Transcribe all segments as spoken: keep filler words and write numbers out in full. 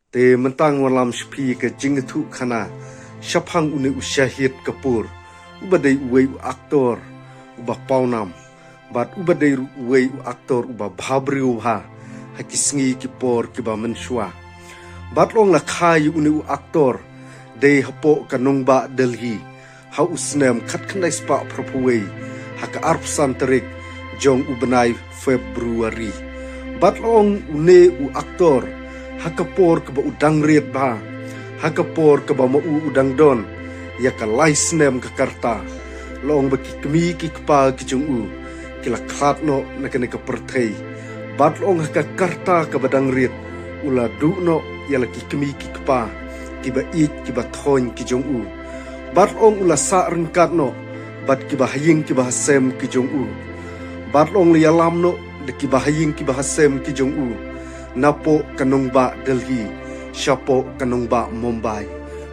Te mynta nga wallam sha phi ka jingïathuh khana shaphang une u Shahid Kapoor, uba dei uwei u aktor uba pawnam, bad uba dei ruh uwei u aktor uba bhabriew bha ha ki sngi ki por kiba mynshuwa. Bad long la kha ïa une u aktor dei hapoh ka nongbah Delhi ha u snem khatkhyndai spah phra phew wei, ha ka arphew san tarik jong u bnai February. Bad long une u aktor ha ka por kaba u dang rit bha, ha ka por kaba ma u u dang don ïa ka lai snem ka karta, long ba ki kmie ki kpa ki jong u ki la khlad noh na kane ka pyrthei. Bad long ha ka karta kaba dang rit u la duh noh ïa la ki kmie ki kpa kiba ïeit kiba thoiñ ki jong u. Bad long u la sah ryngkat noh bad kiba ha ïing kiba ha sem ki jong u. Bad long la ïalam noh da kiba ha ïing kiba ha sem ki jong u napoh ka nongbah Delhi shapoh ka nongbah Mumbai.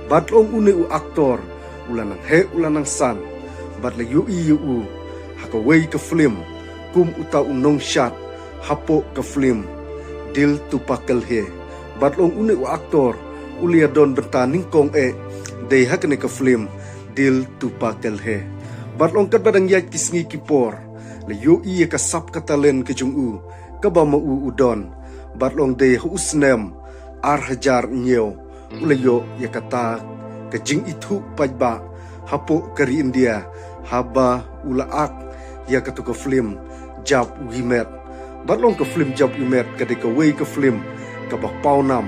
Bad long une u aktor u la nang heh u la nang san, bad la ïohi ïa u ha kawei ka film kum uta u nongshad hapoh ka film Dil Tu Pagal Hai. Bad long une u aktor u la ïadon bynta nyngkong eh dei ha kane ka film Dil Tu Pagal Hai. Bad long katba dang ïaid ki sngi ki por la ïohi ïa ka sap ka talent ka jong u kaba ma u u don. Bad long dei ha u snem ar hajar hynñiew u la ïoh ïa kata ka jingithuh paidbah hapoh ka ri India, haba u la ak ïa kato ka film Jab We Met. Bad long ka film Jab We Met ka dei kawei ka film kaba pawnam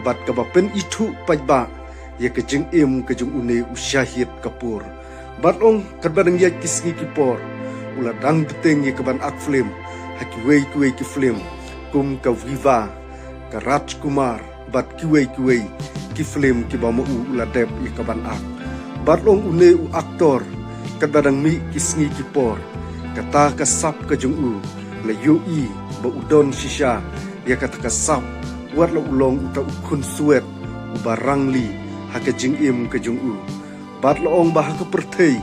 bad kaba pynithuh paidbah ïa ka jingim ka jong une u Shahid Kapoor. Bad long katba dang ïaid ki sngi ki por u la dang bteng ïa ka ban ak film ha kiwei kiwei ki film kum ka Viva, ka Rajkumar, bad kiwei kiwei ki film kiba ma u u la dep ïa ka ban ak. Bad long une u aktor katba dang mih ki sngi ki por, kata ka sap ka jong u la ïohi ba u don shisha ïa kata ka sap, wat la u long uta u khun swet uba rangli ha ka jingim ka jong u. Bad long ba ha ka pyrthei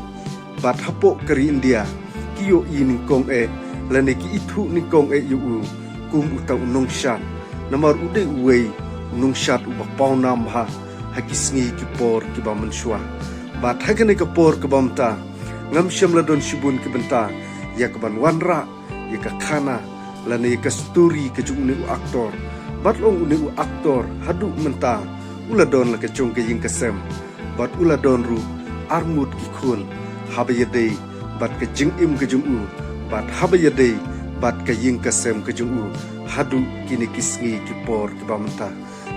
bad hapoh ka ri India ki ïohi nyngkong eh lane ki ithuh nyngkong eh ïa u kum uta u nongshad, namar u dei uwei u nongshad uba pawnam bha ha ki sngi ki por kiba mynshuwa. Bad ha kane ka por kaba mynta ngam shym la don shibun ki bynta ïa ka ban wanrah ïa ka khana lane ïa ka story ka jong une u aktor. Bad long une u aktor haduh mynta u la don la ka jong ka ïing ka sem bad u la don ruh arngut ki khun, haba ïadei bad ka jingim ka jong u bad haba ïadei bad ka ïing ka sem ka jong u haduh kine ki sngi ki por kiba mynta.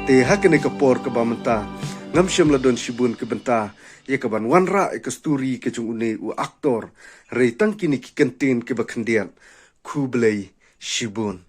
Te ha kane ka por kaba mynta ngam shym la don shibun ki bynta ïa ka ban wanrah ïa ka story ka jong une u aktor, hynrei tang kine ki kyntien kiba khyndiat. Khublei shibun.